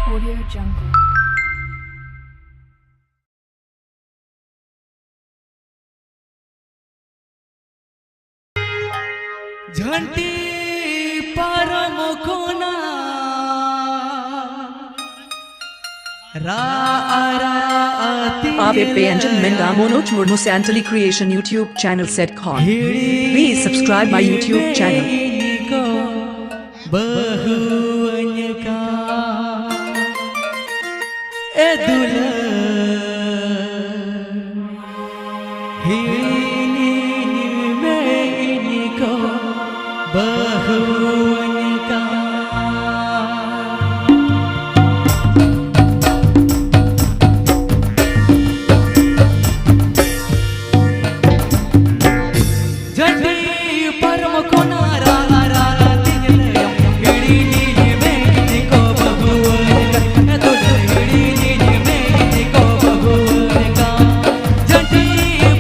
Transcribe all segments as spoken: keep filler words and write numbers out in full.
Audio Jungle. ᱡᱷᱟᱹᱱᱴᱤ ᱯᱟᱨᱚᱢ ᱠᱷᱚᱱᱟᱜ ᱨᱟᱜ ᱨᱟᱜ ᱛᱮ ᱟᱯᱮ ᱯᱮ ᱟᱸᱡᱚᱢ ᱢᱮᱱᱫᱟ Manoj Murmu Santali Creation YouTube channel ᱥᱮᱫ ᱠᱷᱚᱱ᱾ Please subscribe my YouTube channel. ᱵᱟᱹᱦᱩᱣᱟᱹᱧ ᱠᱟ ᱮ ᱫᱩᱞᱟᱹᱲ, ᱦᱤᱲᱤᱧᱤᱧ ᱢᱮ ᱤᱧ ᱠᱚ ᱵᱟᱹᱦᱩᱣᱟᱹᱧ ᱠᱟ᱾ ᱡᱷᱟᱹᱱᱴᱤ ᱯᱟᱨᱚᱢ ᱠᱷᱚᱱᱟᱜ ᱨᱟᱜ ᱨᱟᱜ ᱛᱤᱧ ᱞᱟᱹᱭᱟᱢ, ᱦᱤᱲᱤᱧᱤᱧ ᱢᱮ ᱤᱧ ᱠᱚ ᱵᱟᱹᱦᱩᱣᱟᱹᱧ ᱠᱟ᱾ ᱮ ᱫᱩᱞᱟᱹᱲ ᱦᱤᱲᱤᱧᱤᱧ ᱢᱮ ᱤᱧ ᱠᱚ ᱵᱟᱹᱦᱩᱣᱟᱹᱧ ᱠᱟ᱾ ᱡᱷᱟᱹᱱᱴᱤ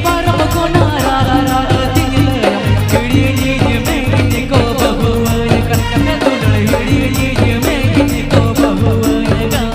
ᱯᱟᱨᱚᱢ ᱠᱷᱚᱱᱟᱜ ᱨᱟᱜ ᱨᱟᱜ ᱛᱤᱧ ᱞᱟᱹᱭᱟᱢ, ᱦᱤᱲᱤᱧᱤᱧ ᱢᱮ ᱤᱧ ᱠᱚ ᱵᱟᱹᱦᱩᱣᱟᱹᱧ ᱠᱟ᱾ ᱮ ᱫᱩᱞᱟᱹᱲ ᱦᱤᱲᱤᱧᱤᱧ ᱢᱮ ᱤᱧ ᱠᱚ ᱵᱟᱹᱦᱩᱣᱟᱹᱧ ᱠᱟ᱾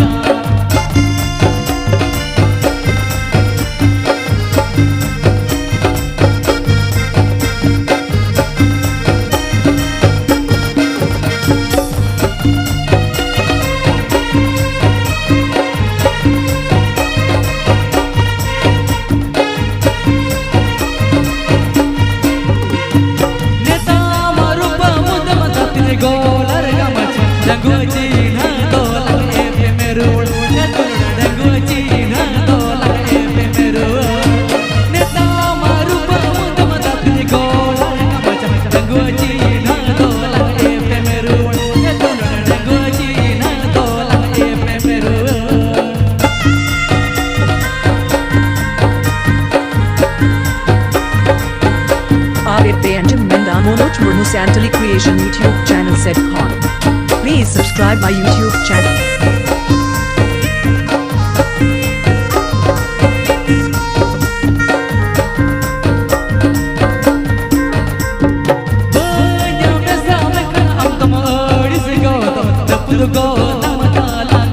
ᱱᱮᱛᱟᱢ ᱨᱩᱯᱟᱹ ᱢᱩᱫᱟᱹᱢ ᱫᱷᱟᱹᱨᱛᱤ ᱨᱮ ᱜᱳᱞ ᱟᱨ ᱜᱟᱢᱪᱷᱟ, ᱰᱟᱺᱜᱩᱣᱟᱹ ᱪᱤᱱᱦᱟᱹ ᱫᱚ ᱞᱟᱝ ᱮᱯᱮᱢ ᱨᱩᱣᱟᱹᱲ᱾ ᱰᱟᱺᱜᱩᱣᱟᱹ ᱪᱤᱱᱦᱟᱹ ᱫᱚ ᱞᱟᱝ ᱮᱯᱮᱢ ᱨᱩᱣᱟᱹᱲ᱾ ᱱᱮᱛᱟᱢ ᱨᱩᱯᱟᱹ ᱢᱩᱫᱟᱹᱢ ᱫᱷᱟᱹᱨᱛᱤ ᱨᱮ ᱜᱳᱞ ᱟᱨ ᱜᱟᱢᱪᱷᱟ, ᱰᱟᱺᱜᱩᱣᱟᱹ ᱪᱤᱱᱦᱟᱹ ᱫᱚ ᱞᱟᱝ ᱮᱯᱮᱢ ᱨᱩᱣᱟᱹᱲ᱾ ᱰᱟᱺᱜᱩᱣᱟᱹ ᱪᱤᱱᱦᱟᱹ ᱫᱚ ᱞᱟᱝ ᱮᱯᱮᱢ ᱨᱩᱣᱟᱹᱲ᱾ ᱟᱯᱮ ᱯᱮ ᱟᱸᱡᱚᱢ ᱢᱮᱱᱫᱟ Manoj Murmu Santali Creation YouTube channel ᱥᱮᱫ ᱠᱷᱚᱱ᱾ Please subscribe my YouTube channel. ᱵᱟᱹᱧ ᱢᱮᱥᱟ ᱢᱮᱠᱷᱟᱱ ᱟᱢ ᱫᱚᱢ ᱟᱹᱲᱤᱥ ᱜᱚᱫᱚᱜ, ᱨᱟᱹᱯᱩᱫ ᱜᱚᱫᱟᱢ ᱛᱟᱞᱟᱝ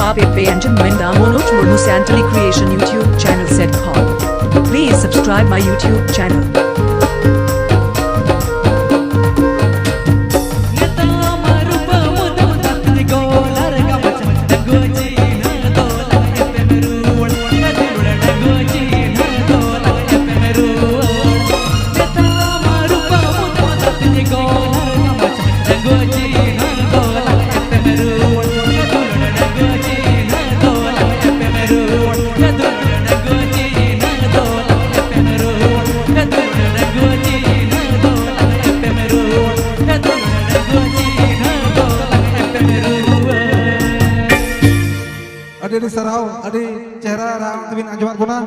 ᱟᱯᱮ ᱯᱮ ᱟᱸᱡᱚᱢ ᱢᱮᱱᱫᱟ Manoj Murmu Santali creation YouTube channel set ᱠᱷᱚᱱ᱾ Please subscribe my YouTube channel. ᱟᱹᱰᱤ ᱟᱹᱰᱤ ᱥᱟᱨᱦᱟᱣ, ᱟᱹᱰᱤ ᱪᱮᱦᱨᱟ ᱨᱟᱜ ᱛᱮᱵᱤᱱ ᱟᱸᱡᱚᱢᱟᱫ ᱵᱚᱱᱟ᱾